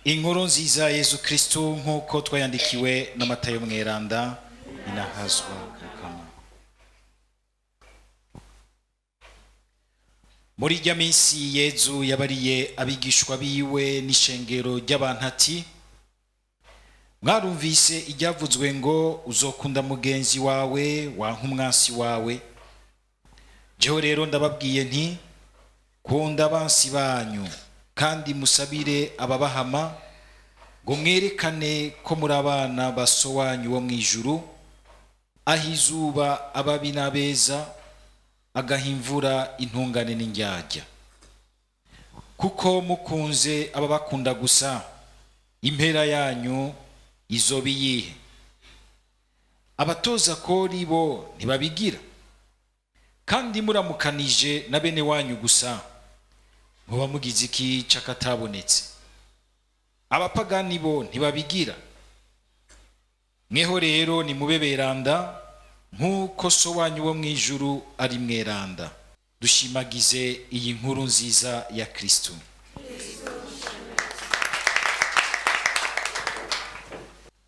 Inkuru nziza ya Yezu Kristu nk'uko twayandikiwe na Matayo mweranda. Inahazwa Mukama. Muri irya minsi Yezu yabariye abigishwa biwe n'ishengero ry'abantu ati: mwarumvise iryavuzwe ngo uzokunda mugenzi wawe wanka umwansi wawe. Jeho rero ndababwiye nti: kunda abansi banyu kandi musabire ababahama, ngo mwerekane ko muri abana ba so wanyu wo mu ijuru, aho izuba ababi n'abeza, agaha imvura intungane n'indyarya. Kuko mukunze ababakunda gusa, impera yanyu izoba iyihe? Abatoza kori bo ntibabigira? Kandi muramukanije na bene wanyu gusa, muba mugize iki c'akatabonetse? Abapagani bo ntibabigira? Mweho rero nimube beranda, nk'uko so wanyu wo mu ijuru ari mweranda. Dushimagize iyi nkuru nziza ya Kristo.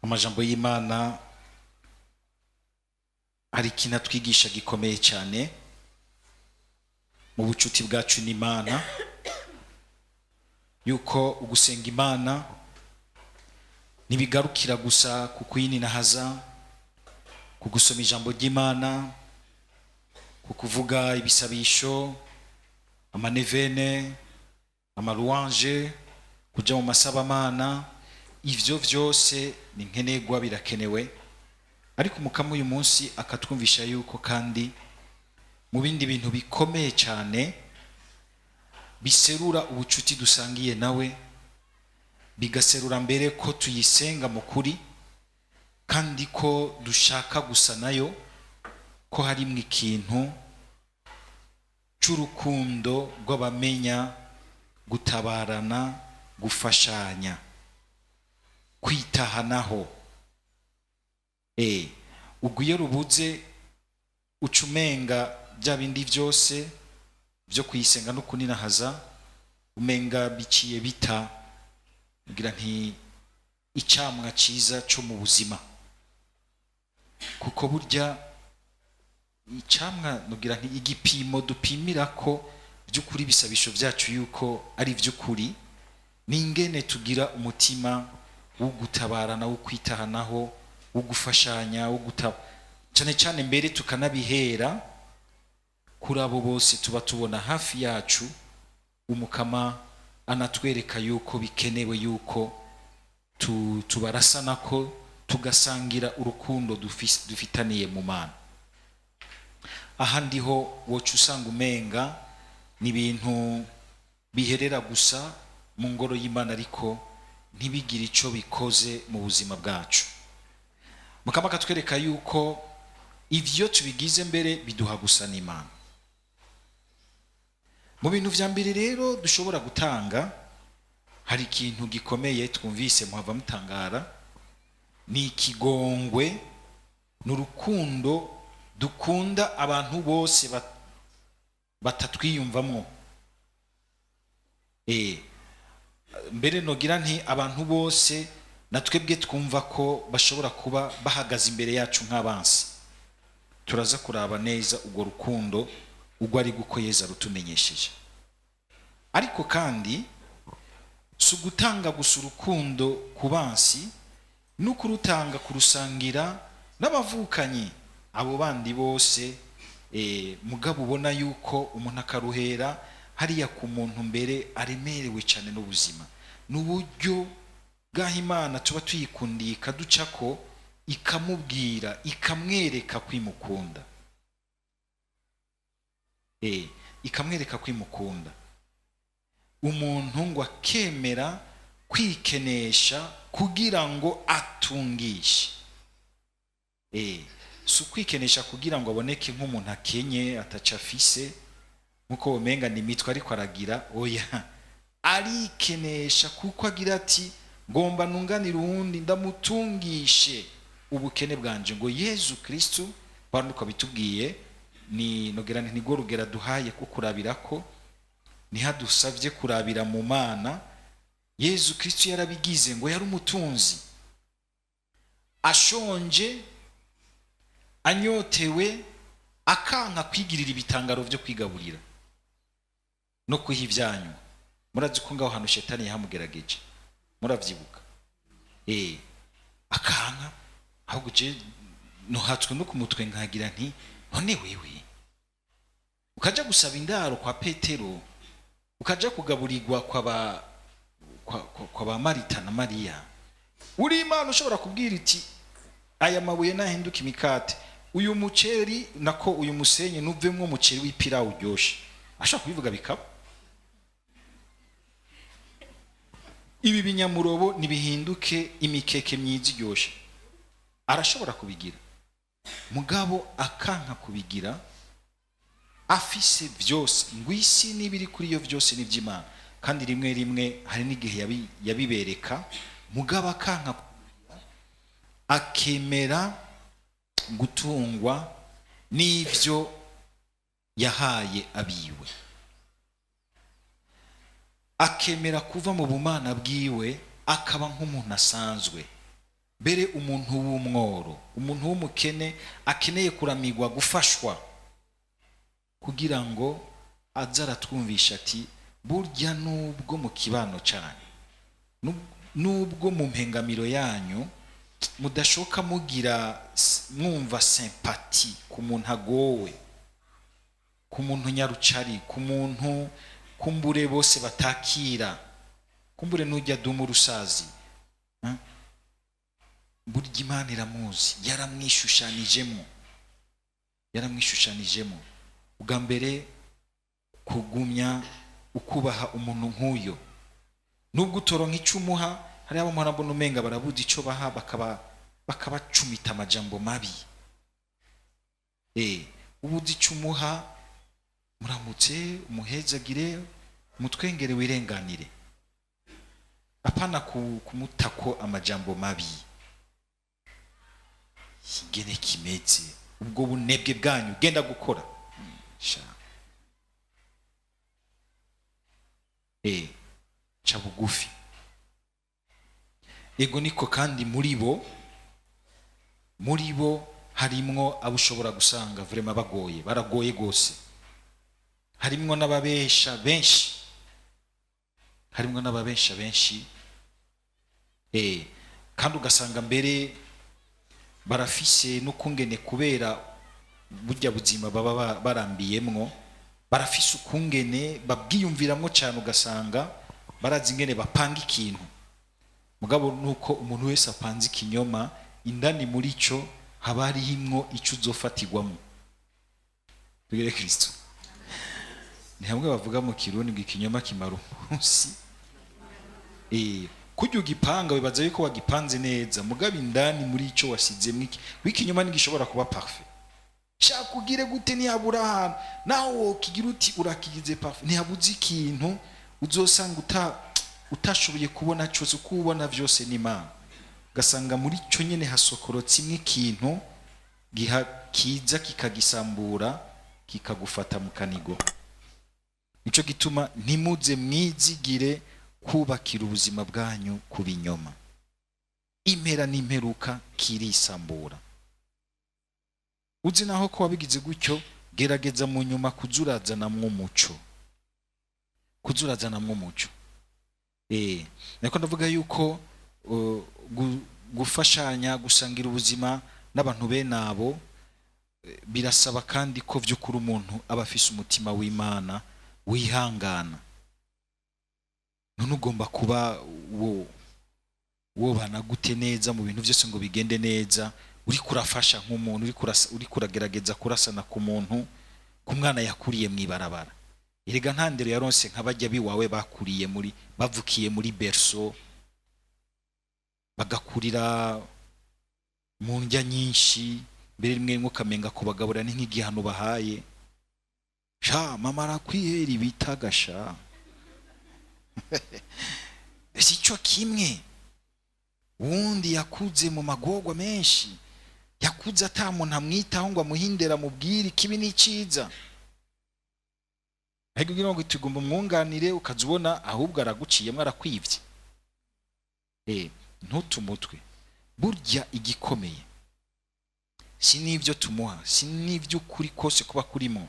Amajambo y'Imana hari ikintu atwigisha gikomeye cyane mu bucuti bwacu n'Imana, yuko ugusenga Imana ntibigarukira gusa ku kuyininahaza, ku gusoma ijambo ry'Imana, ku kuvuga ibisabisho, amanevene, amaruwanje, kuja mu masabamana. Ivyo vyose ni nkenerwa, birakenewe. Ariko Umukama uyu munsi akatwumvisha yuko kandi mu bindi bintu bikomeye cyane biserura ubucuti dusangiye nawe, bigaserura mbere ko tuyisenga mu kuri kandi ko dushaka gusa nayo, ko harimwo ikintu c'urukundo rw'abamenya gutabarana, gufashanya, kwitahanaho. Ubwo iyo rubuze ucumenga bya bindi byose byo kuyisenga no kuninahaza, umenga biciye bita, ngira nti icamwa ciza cyo mu buzima. Kuko burya icamwa, ngira nti igipimo dupimira ko by'ukuri ibisabisho byacu yuko ari by'ukuri, ni ingene tugira umutima wo gutabarana, wo kwitahanaho, wo gufashanya, wo cyane cyane mbere tukanabihera kuri abo bose tuba tubona hafi yacu. Umukama anatwereka yuko bikenewe yuko tubarasana ko tugasangira urukundo dufitaniye mu Mana. Aha ndiho woca usanga umenga ni ibintu biherera gusa mu ngoro y'Imana, ariko ntibigire ico bikoze mu buzima bwacu. Mukama akatwereka yuko ivyo tubigize mbere biduha gusa n'Imana. Mu bintu vya mbere rero dushobora gutanga, hari ikintu gikomeye twumvise muhava mutangara, ni ikigongwe, ni urukundo dukunda abantu bose batatwiyumvamwo. Mbere nogira nti abantu bose natwebwe twumva ko bashobora kuba bahagaze imbere yacu nk'abansi. Turaza kuraba neza urwo rukundo ubwo ari guko Yezu arutumenyesheje. Ariko kandi si ugutanga gusa urukundo ku bansi, no kurutanga kurusangira n'abavukanyi, abo bandi bose. Mugabo ubona yuko umuntu akaruhera hariya ku muntu mbere aremerewe cyane n'ubuzima. N'uburyo bw'aho Imana tuba tuyikundiye ikaducako, ikamubwira, ikamwereka kwimukunda. Ikamwereka kwimukunda. Umuntu ngo akemera kwikenesha kugira ngo atungishe. Si ukwikenesha kugira ngo aboneke nk'umuntu akenye ataca afise, nkuko womenga ni imitwe ariko aragira, oya, arikenesha kuko agira ati ngomba nunganire uwundi ndamutungishe ubukene bwanje. Ngo Yezu Kristu Pawulo niko bitubwiye, ni nogera ntigo rugera duhaye ko kurabira ko ntihadusavye kurabira mu Mana. Yezu Kristo yarabigize ngo yari umutunzi, ashonje, anyotewe, akanka kwigirira ibitangaro byo kwigaburira no kwiha ibyanyu. Murazi ko ngaho hantu Shetani yahamugerageje, muravyibuka. Akanka ahubwo je nohatswe no kumutwe, nkagira nti: "None wewe ukaja gusaba indaro kwa Petero, ukaja kugaburirwa kwa ba Marita na Mariya, uri Imana ushobora kubwira iti: 'Aya mabuye nahinduka imikate, uyu muceri nako uyu musenyi nuvemwo umuceri w'ipirawu uryoshe.'" Ashobora kubivuga bikaba. "Ibi binyamurobo nibihinduke imikeke myiza iryoshe." Arashobora kubigira, mugabo akanka kubigira afise byose, ngo isi n'ibiri kuri yo byose ni iby'Imana. Kandi rimwe rimwe hari n'igihe yabibereka, mugabo akanka kubigira, akemera gutungwa n'ibyo yahaye abiwe, akemera kuva mu bumana bwiwe, akaba nk'umuntu asanzwe, mbere umuntu w'umworo, umuntu w'umukene akeneye kuramirwa, gufashwa, kugira ngo aze aratwumvisha ati: "Burya nubwo mu kibano cyanyu, nubwo mu mpengamiro yanyu mudashoka mugira mwumva sympathie ku muntu agowe, ku muntu nyarucari, ku muntu kumbure bose batakira, kumbure nujya duma urusazi, burya Imana iramuzi, yaramwishushanijemo, yaramwishushanijemo." Ubwa mbere, kugumya ukubaha umuntu nk'uyo, nubwo utoronka icyo umuha. Hariho abo mpora mbona umenga barabuze icyo baha, bakabacumita amajambo mabi. Ubuze icyo umuha, muramutse, umuhezagire, umutwengere, wirenganire, apana kumutako amajambo mabi. Ingene kimeze ubwo bunebwe bwanyu, genda gukora. Sha, ca bugufi. Ego, niko. Kandi muri bo harimwo abo ushobora gusanga vraiment bagoye, baragoye gose. Harimwo n'ababesha benshi, harimwo n'ababesha benshi. Kandi ugasanga mbere barafise n'ukungene, kubera burya buzima baba barambiyemwo, barafise ukungene babwiyumviramwo cyane, ugasanga barazi ingene bapanga ikintu. Mugabo nuko umuntu wese apanze ikinyoma, indani muri cyo haba harimwo icyo uzofatirwamo. Tugere Kristo ni hamwe bavuga mu Kirundi ngo ikinyoma kimara umunsi. Kurya ugipanga wibaza yuko wagipanze neza, mugabo indani muri ico wasizemwo iki? W'ikinyoma ntigishobora kuba parfait. Shaka ugire gute, ntihabura ahantu nawe wokigira uti urakigize parfait, ntihabuze ikintu uzosanga utashoboye kubona cyose. Uko ubona byose n'Imana, ugasanga muri cyo nyene hasokorotse imwe ikintu giha kiza kikagisambura, kikagufata mu kanigo. Nico gituma ntimuze mwizigire kubakira ubuzima bwanyu ku binyoma. Impera n'imperuka kirisambura. Uzi naho ko wabigize gutyo, gerageza mu nyuma kuzurazanamwo umuco, kuzurazanamwo umuco. Nako ndavuga yuko gufashanya, gusangira ubuzima n'abantu bene abo, birasaba kandi ko vy'ukuri umuntu aba afise umutima w'Imana wihangana. None ugomba kuba wo wobana gute neza mu bintu byose ngo bigende neza, uriko urafasha nk'umuntu uriko uragerageza kurasana ku muntu, ku mwana yakuriye mw'ibarabara? Erega nta ndero yaronse nka bajya biwawe bakuriye muri, bavukiye muri berceau, bagakurira mu ndya nyinshi, mbere rimwe rimwe ukamenga kubagaburira ni nk'igihano bahaye. Sha, mama arakwihera ibitaga sha. Si cyo kimwe wundi yakuze mu magorwa menshi, yakuze ata muntu amwitaho ngo amuhindere, amubwire ikibi n'iciza. Ariko kugira ngo tugomba umwunganire, ukaza ubona ahubwo araguciyemo, arakwivye. Ntute umutwe. Burya igikomeye si n'ibyo tumuha, si n'iby'ukuri kose kuba kurimo.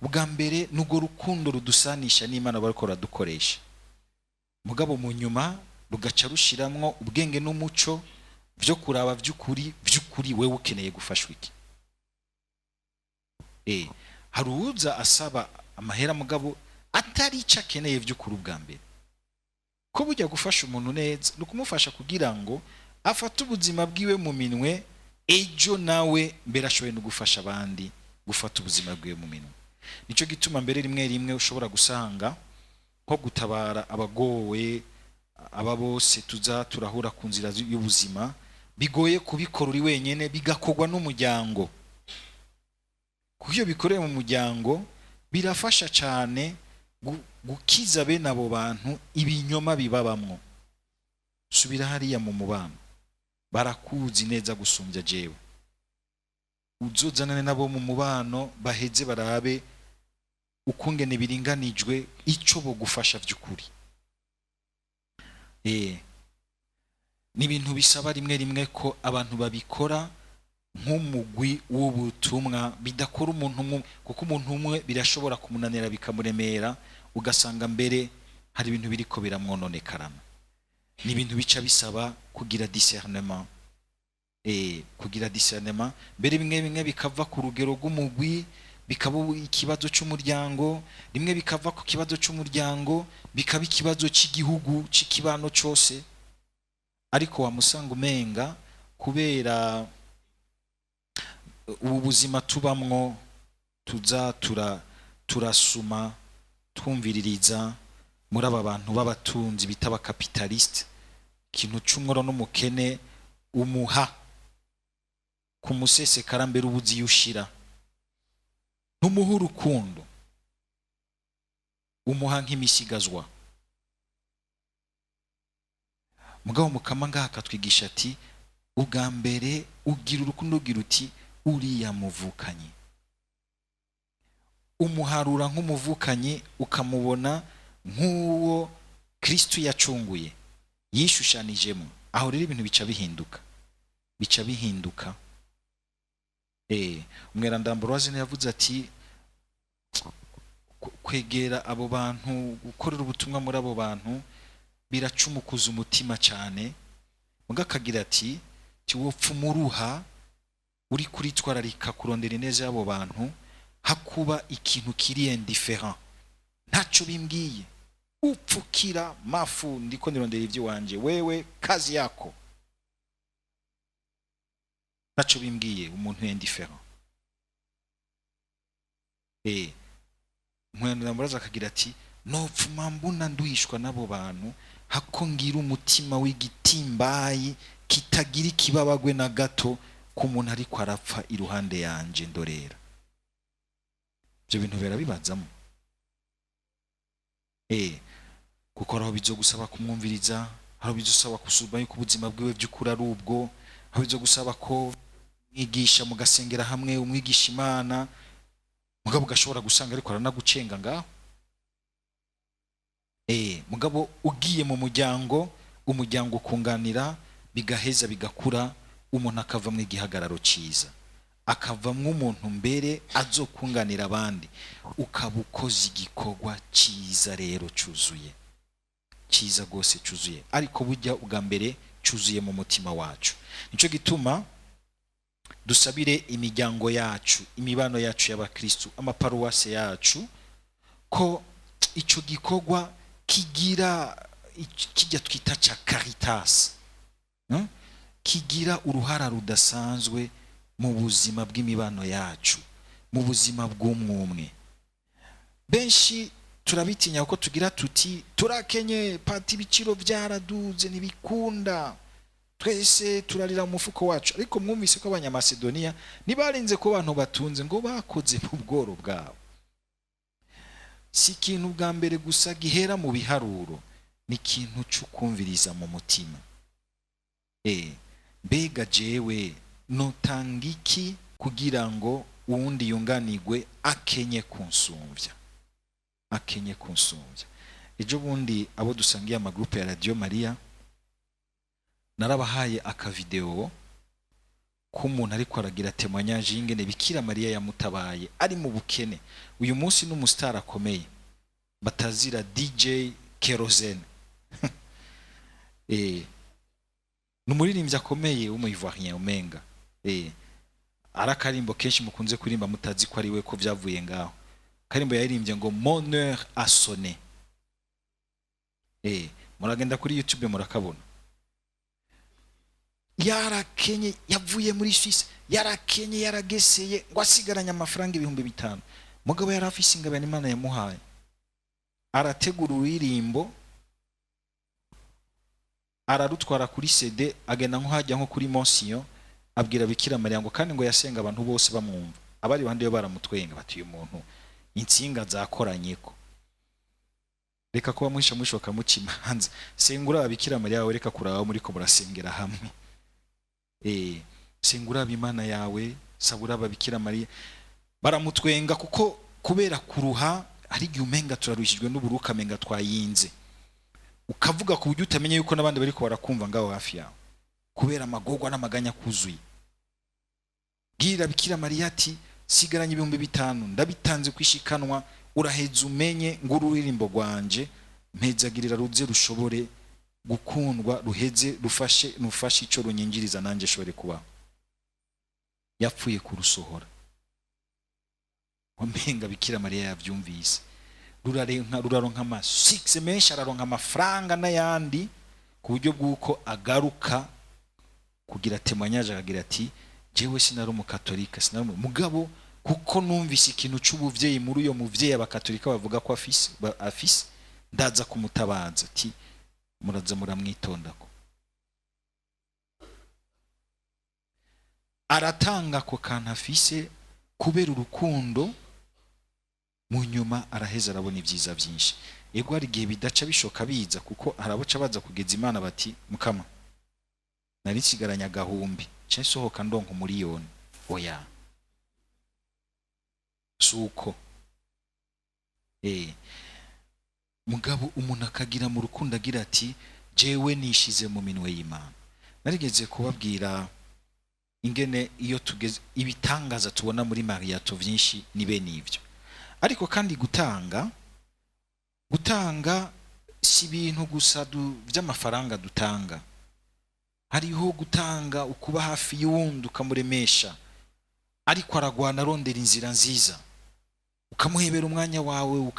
Bwa mbere n'urwo rukundo rudusanisha n'Imana bariko ruradukoresha, mugabo mu nyuma rugaca rushiramwo ubwenge n'umuco byo kuraba by'ukuri by'ukuri wewe ukeneye gufashwa iki. Hari uwuza asaba amahera, mugabo atari icyo akeneye by'ukuri. Ubwa mbere ko bujya gufasha umuntu neza ni ukumufasha kugira ngo afate ubuzima bwiwe mu minwe, ejo nawe mbere ashoboye no gufasha abandi gufata ubuzima bwiwe mu minwe. Nicyo gituma mbere rimwe rimwe ushobora gusanga nko gutabara abagowe, aba bose tuza turahura ku nzira y'ubuzima, bigoye kubikora uri wenyine, bigakorwa n'umuryango, kuko iyo bikorewe mu muryango birafasha cyane gukiza bene abo bantu ibinyoma bibabamwo. Subira hariya mu mubano, barakuzi neza gusumbya jewe. Uzozanane nabo mu mubano, baheze barabe ukungene biringanijwe, ico bogufasha vy'ukuri. Ni ibintu bisaba rimwe rimwe ko abantu babikora nk'umugwi w'ubutumwa, bidakora umuntu umwe, kuko umuntu umwe birashobora kumunanira, bikamuremera, ugasanga mbere hari ibintu biriko biramwononekarana. Ni ibintu bica bisaba kugira discernement, kugira discernement, mbere bimwe bimwe bikava ku rugero rw'umugwi bikaba ikibazo cy'umuryango, rimwe bikava ku kibazo cy'umuryango bikaba ikibazo cy'igihugu, cy'ikibano cyose. Ariko wamusanga umenga kubera ubu buzima tubamwo, tuza turasuma twumviririza muri aba bantu b'abatunzi bita abakapitalisite, ikintu c'umworo n'umukene umuha ku musesekara mbere ubuzi iyo ushira. Ntumuha urukundo, umuha nk'imisigazwa. Mugabo Mukama ngaha akatwigisha ati: ubwa mbere ugira urukundo, ugira uti uriya muvukanyi, umuharura nk'umuvukanyi, ukamubona nk'uwo Kristu yacunguye, yishushanijemo. Aho rero ibintu bica bihinduka, bica bihinduka. Umweranda Ambroise yavuze ati kwegera abo bantu, gukorera ubutumwa muri abo bantu biracumukuza umutima cyane. Muga akagira ati tiwopfa umuruha uri kuritwararika kurondera ineza y'abo bantu, hakuba ikintu kiri indifférent, ntacyo bimbwiye, upfukira mafu, ndiko nirondera iby'iwanje, wewe kazi yako, ntacyo bimbwiye, umuntu indifférent. Umweranda akagira ati nopfuma mbona nduhishwa n'abo bantu, hako ngira umutima w'igitimbayi kitagira ikibabagwe na gato ku muntu ariko arapfa iruhande yanje ndorera. Ibyo bintu birabibazamo, kuko aho bizogusaba kumwumviriza, aho bizosaba gusuzuma yuko ubuzima bwiwe by'ukuri ari ubwo, aho bizogusaba ko mwigisha mugasengera hamwe, umwigisha Imana, mugabo ugashobora gusanga ariko aranagucenga ngaho. Mugabo ugiye mu muryango, umuryango ukunganira, bigaheza bigakura, umuntu akavamwo igihagararo cyiza, akavamwo umuntu mbere azokunganira abandi, ukaba ukoze igikorwa cyiza rero cyuzuye, cyiza rwose cyuzuye. Ariko burya ubwa mbere cyuzuye mu mutima wacu. Nicyo gituma dusabire imiryango yacu, imibano yacu y'abakristu, amaparuwase yacu, ko icyo gikorwa kigira kijya twita ca caritas, kigira uruhara rudasanzwe mu buzima bw'imibano yacu, mu buzima bw'umwumwe. Benshi turabitinya kuko tugira tuti turakenye pati, ibiciro byaraduze, ntibikunda, twese turarira mu mufuko wacu. Ariko mwumvise ko Abanyamasedoniya ntibarinze ko abantu batunze ngo bakoze mu bworo bwabo. Si ikintu bwa mbere gusa gihera mu biharuro, ni ikintu cy'ukumviriza mu mutima. Mbega jewe notanga iki kugira ngo uwundi yunganirwe akenye kunsumvya, akenye kunsumbya? Ejo bundi abo dusangiye amagrupe ya Radio Maria Narabahaye akavideo k'umuntu ariko aragira témoignage y'ingene Bikira Mariya yamutabaye ari mu bukene. Uyu munsi n'umustar akomeye batazira DJ Kerosene. Ni umuririmbyi akomeye w'umu Ivoirien umenga. Ari akarimbo kenshi mukunze kuririmba mutazi ko ari we, ko byavuye ngaho. Karimbo yaririmbye ngo "Mon heure a sonné". Muragenda kuri YouTube murakabona. Yarakenye, yavuye muri Suisse, yarakenye, yarageseye, ngo asigaranye amafaranga 5000. Mugabo yari afise ingabane Imana yamuhaye, arategura uririmbo, ararutwara kuri CD, agenda nko hajya nko kuri Monsio, abwira Bikira Mariya ngo, kandi ngo yasenga abantu bose bamwumva, abari iruhande yo baramutwenga bati: "Uyu muntu insinga zakoranyeko, reka kuba mwisha mwisha bakamuca imanza. Senga uraba Bikira Mariya wawe, reka kuraba muriko murasengera hamwe. Senga uraba Imana yawe, saba uraba Bikira Mariya." Baramutwenga kuko kubera kuruha, hari igihe umenga turaruhishijwe n'uburuka, amenga twayinze, ukavuga ku buryo utamenya yuko n'abandi bariko barakumva ngaho hafi yawe, kubera amagorwa n'amaganya kuzuye. Bwira Bikira Mariya ati: "Sigaranye 5000, ndabitanze kwishikanwa, uraheza umenye ngo ururirimbo rwanje mpezagirira ruze rushobore gukundwa, ruheze rufashe, rufashe ico runyinjiriza, nanjye shobore kubaho." Yapfuye kurusohora, wamenga Bikira Mariya yavyumvise, rurarenka, ruraronka amasuccès menshi, araronka amafaranga n'ayandi, ku buryo bw'uko agaruka kugira témoignage, akagira ati: "Jewe sinari umukatolika, sinari mugabo kuko numvise ikintu c'ubuvyeyi muri uyo muvyeyi abakatolika bavuga ko afise, afise, ndaza kumutabaza." Ati: "Muraza muramwitondako." Aratanga ako kantu afise kubera urukundo. Mu nyuma araheza arabona ibyiza byinshi. Ego, hari igihe bidaca bishoka biza, kuko haraboca baza kugeza Imana bati: "Mukama, nari nsigaranye agahumbi, nca nsohoka ndonka umuriyoni." Oya, suko. Mugabo umuntu akagira mu rukundo, agira ati: "Jewe nishize mu minwe y'Imana." Narigeze kubabwira ingene iyo tugeze ibitangaza tubona muri Mariathon vyinshi ni bene ivyo. Ariko kandi gutanga si ibintu gusa vy'amafaranga dutanga. Hariho gutanga ukuba hafi y'uwundi, ukamuremesha ariko aragwana arondera inzira nziza, ukamuhebera umwanya wawe,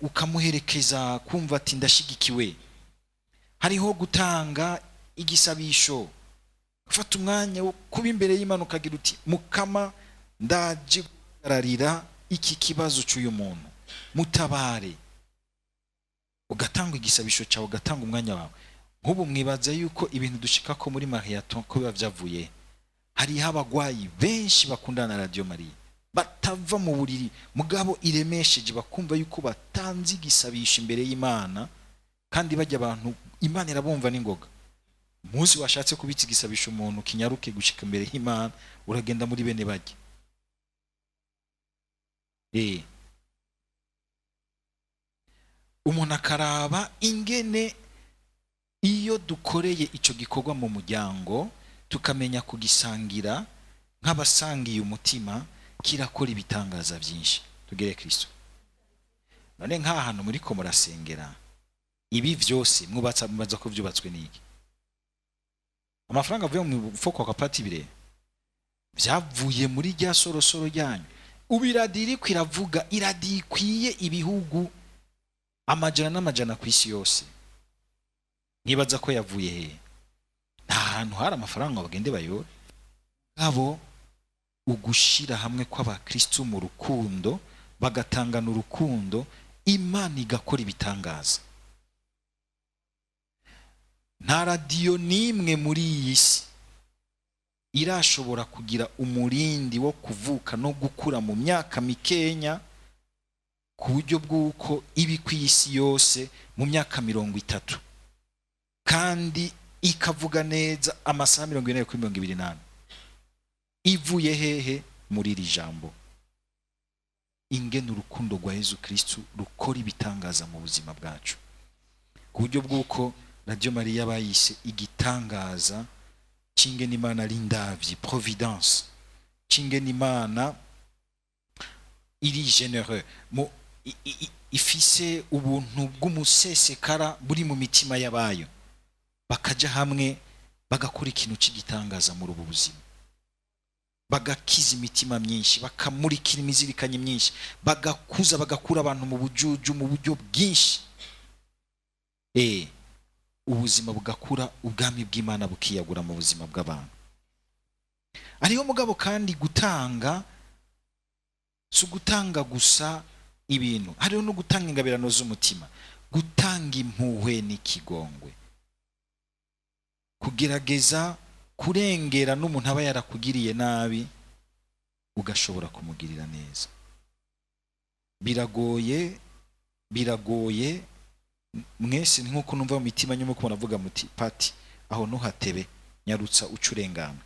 ukamuherekeza kumva ati: "Ndashigikiwe." Hariho gutanga igisabisho, ufata umwanya wo kuba imbere y'Imana, ukagira uti: "Mukama, ndaje guhagararira iki kibazo cy'uyu muntu, mutabare." Ugatanga igisabisho cyawe, ugatanga umwanya wawe. Nk'ubu mwibaza yuko ibintu dushika ko muri Mariathon ko biba byavuye hariho abagwayi benshi bakundana na Radio Maria, batava mu buriri, mugabo iremesheje bakumva yuko batanze igisabisho imbere y'Imana, kandi bajya abantu Imana irabumva n'ingoga. Umunsi washatse kubitsa igisabisho umuntu kinyaruke gushika imbere y'Imana, uragenda muri bene bajya. Umuntu akaraba ingene iyo dukoreye ico gikorwa mu muryango, tukamenya kugisangira nk'abasangiye umutima, kirakora ibitangaza byinshi. Tugere Kristo. None nk'aha hantu muriko murasengera, ibi vyose mwubatsa, mubaza ko vyubatswe n'iki? Amafaranga avuye mu mufuko wa pati bire vyavuye muri rya sorosoro ryanyu. Ubu iradiyo iriko iravuga, iradiyo ikwiye ibihugu amajana n'amajana ku isi yose, nibaza ko yavuye hehe? Nta hantu hari amafaranga ngo bagende bayore. Abo ugushira hamwe kw'abakristu mu rukundo, bagatangana urukundo, Imana igakora ibitangaza. Nta radiyo n'imwe muri iyi si irashobora kugira umurindi wo kuvuka no gukura mu myaka mikenya, ku buryo bw'uko ibi ku isi yose mu myaka 30, kandi ikavuga neza amasaha 40 kuri 24. Ivuye hehe? Muri iri jambo, ingene urukundo rwa Yezu Kristu rukora ibitangaza mu buzima bwacu, ku buryo bw'uko Radio Mariya bayise igitangaza c'ingene Imana ari indavyi, providence, c'ingene Imana iri généreux mu ifise ubuntu bw'umusesekara buri mu mitima y'abayo, bakaja hamwe bagakora ikintu cy'igitangaza muri ubu buzima, bagakiza imitima myinshi, bakamurikira imizirikanye myinshi, bagakuza, bagakura abantu mu bujuju mu buryo bwinshi, ubuzima bugakura, ubwami bw'Imana bukiyagura mu buzima bw'abantu. Ariho mugabo kandi gutanga si ugutanga gusa ibintu, hariho no gutanga ingabirano z'umutima, gutanga impuhwe n'ikigongwe, kugerageza kurengera n'umuntu aba yarakugiriye nabi ugashobora kumugirira neza. Biragoye, biragoye mwese. Ni nk'uko numva mu mitima nyuma ko muravuga muti: "Pati, aho ntuhatebe, nyarutsa uca urengana."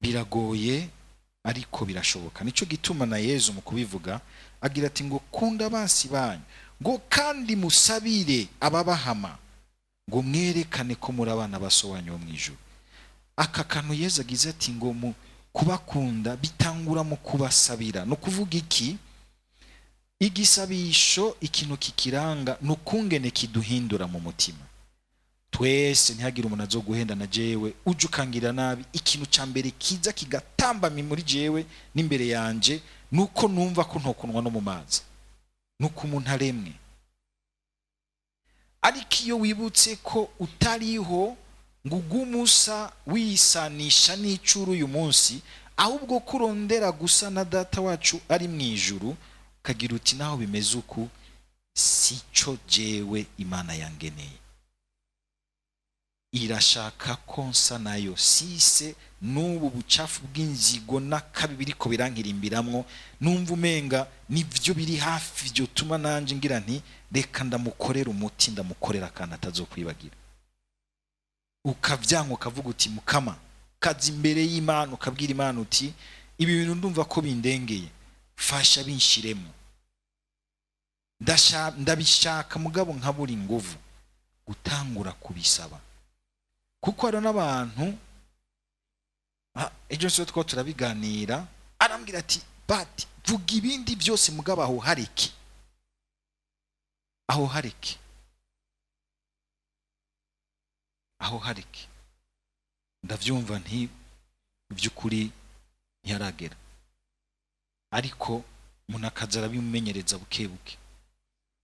Biragoye ariko birashoboka. Nicyo gituma na Yezu mu kubivuga agira ati ngo: "Kunda abansi banyu," ngo "kandi musabire ababahama," ngo "mwerekane ko muri abana ba So wanyu wo mu ijuru." Aka kantu Yezu agize ati ngo mu kubakunda bitangura mu kubasabira, ni ukuvuga iki? Igisabisho, ikintu kikiranga ni ukungene kiduhindura mu mutima twese. Ntihagire umuntu azo guhenda na jewe uje ukangira nabi, ikintu cya mbere kiza kigatambama muri jewe n'imbere yanje nuko numva ko ntokunwa no mu mazi, nuko umuntu aremwe. Ariko iyo wibutse ko utariho ngo ugume usa wisanisha n'icuru uyu munsi, ahubwo ko urondera gusa na Data wacu ari mu ijuru, ukagira uti: "Naho bimeze uku, si cyo jewe Imana yangeneye, irashaka ko nsa nayo, sise n'ubu bucafu bw'inzigo n'akabi biriko birankirimbiramwo, numva umenga nibyo biri hafi byotuma nanje ngira nti: reka ndamukorera umuti, ndamukorera akantu atazokwibagira." Ukavyanka, ukavuga uti: "Mukama," kaza imbere y'Imana, ukabwira Imana uti: "Ibi bintu ndumva ko bindengeye, fasha binshiremo. Ndabishaka mugabo nkabura inguvu." Gutangura kubisaba, kuko hari n'abantu, ejo nso two turabiganira, arambwira ati: "Bati vuga ibindi byose, mugabo aho hareke, aho hareke, aho hareke." Ndabyumva nti by'ukuri ntiharagera, ariko umuntu akaza arabimumenyereza buke buke,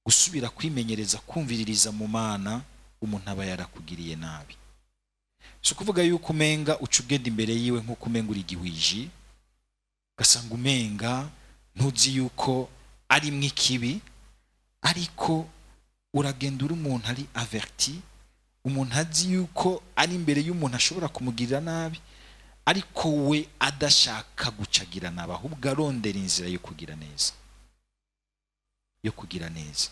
gusubira kwimenyereza kumviririza mu Mana umuntu aba yarakugiriye nabi. Si ukuvuga yuko umenga uca ugenda imbere yiwe nk'uko umenga uri igihwiji, ugasanga umenga ntuzi yuko arimwo ikibi, ariko uragenda uri umuntu ari averti, umuntu azi yuko ari imbere y'umuntu ashobora kumugirira nabi, ariko we adashaka gucagira nabi, ahubwo arondera inzira yo kugira neza, yo kugira neza.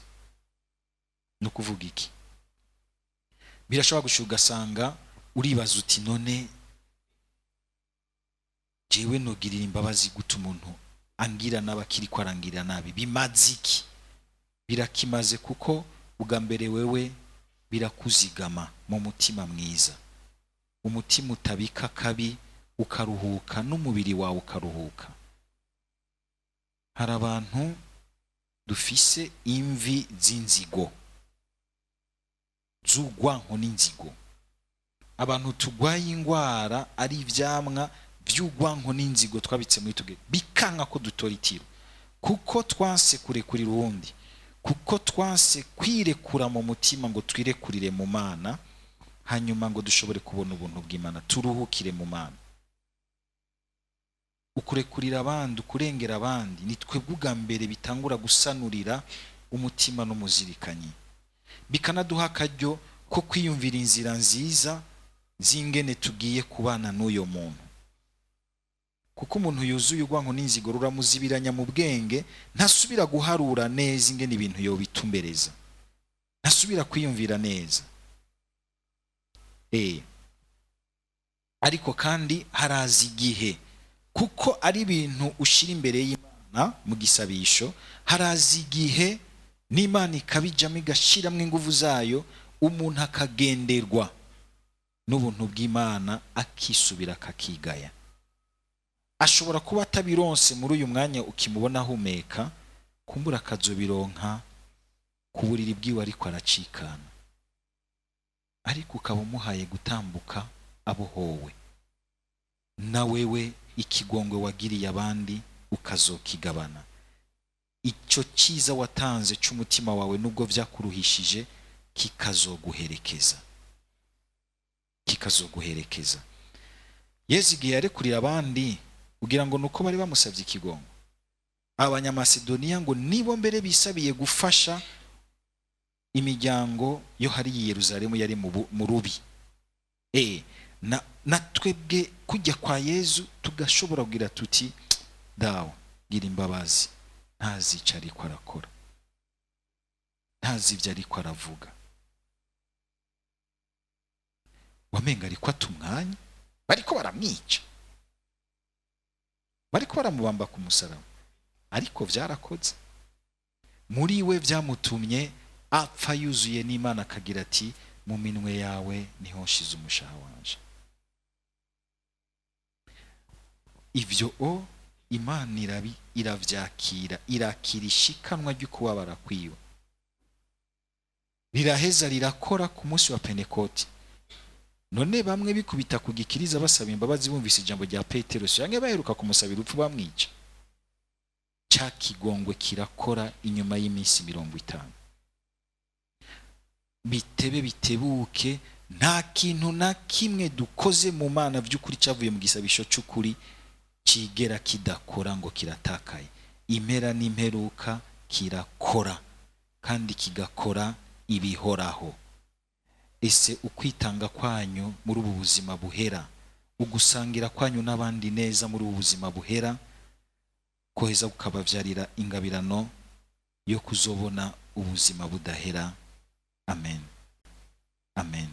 Ni ukuvuga iki? Birashobora gushika ugasanga uribaza uti: "None jewe nogirira imbabazi gute umuntu angira nabi, akiri ko arangirira nabi? Bimaze iki?" Birakimaze, kuko ubwa mbere wewe birakuzigama mu mutima mwiza, umutima utabika kabi, ukaruhuka n'umubiri wawe ukaruhuka. Hari abantu dufise imvi z'inzigo, z'ugwanko n'inzigo, abantu tugwaye ingwara ari ivyamwa vy'ugwanko n'inzigo twabitse muri twe, bikanka ko dutora itiro, kuko twanse kurekurira uwundi, kuko twanse kwirekura mu mutima ngo twirekurire mu Mana, hanyuma ngo dushobore kubona ubuntu bw'Imana, turuhukire mu Mana. Ukurekurira abandi, ukurengera abandi, ni twebwe ubwa mbere bitangura gusanurira umutima n'umuzirikanyi, bikanaduha akaryo ko kwiyumvira inzira nziza z'ingene tugiye kubana n'uyo muntu, kuko umuntu yuzuye urwanko n'inzigo ruramuzibiranya mu bwenge, ntasubira guharura neza ingene ibintu yobitumbereza, ntasubira kwiyumvira neza. Ariko kandi haraza igihe, kuko ari ibintu ushyira imbere y'Imana mu gisabisho, haraza igihe N'Imana ikabijamo, igashyiramo ingufu zayo, umuntu akagenderwa n'ubuntu bw'Imana, akisubira, akakigaya. Ashobora kuba atabironse muri uyu mwanya ukimubona ahumeka, kumbura akazobironka ku buriri bwiwe ariko aracikana, ariko ukaba umuhaye gutambuka abohowe. Na wewe ikigongwe wagiriye abandi ukazokigabana. Icyo cyiza watanze cy'umutima wawe, nubwo byakuruhishije, kikazoguherekeza, kikazoguherekeza. Yezu igihe yarekurira abandi, kugira ngo nuko bari bamusabye ikigongo, Abanyamasedoniya ngo nibo mbere bisabiye gufasha imiryango yo hari i Yerusalemu yari mu rubi. Na twebwe kujya kwa Yezu tugashobora kugira tuti: "Dawe, gira imbabazi, ntazi icyo ariko arakora, ntazi ibyo ariko aravuga." Wamenga ariko atumwanya, bariko baramwica, bariko baramubamba ku musaraba, ariko byarakoze muri we, byamutumye apfa yuzuye n'Imana, akagira ati: "Mu minwe yawe niho nshize umushaha wanje." Ibyo o Imana iravyakira, irakira ishikanwa ry'ukubabara kwiwe, riraheza rirakora ku munsi wa Pentekoti. None bamwe bikubita ku gikiriza basaba imbabazi bumvise ijambo rya Petero, canke baheruka kumusabira urupfu bamwica. Cya kigongwe kirakora inyuma y'iminsi 50. Bitebe bitebuke, nta kintu na kimwe dukoze mu Mana by'ukuri cyavuye mu gisabisho cy'ukuri kigera kidakora ngo kiratakaye. Impera n'imperuka kirakora, kandi kigakora ibihoraho. Ese ukwitanga kwanyu muri ubu buzima buhera, ugusangira kwanyu n'abandi neza muri ubu buzima buhera, koheza kukababyarira ingabirano yo kuzobona ubuzima budahera? Amen, amen.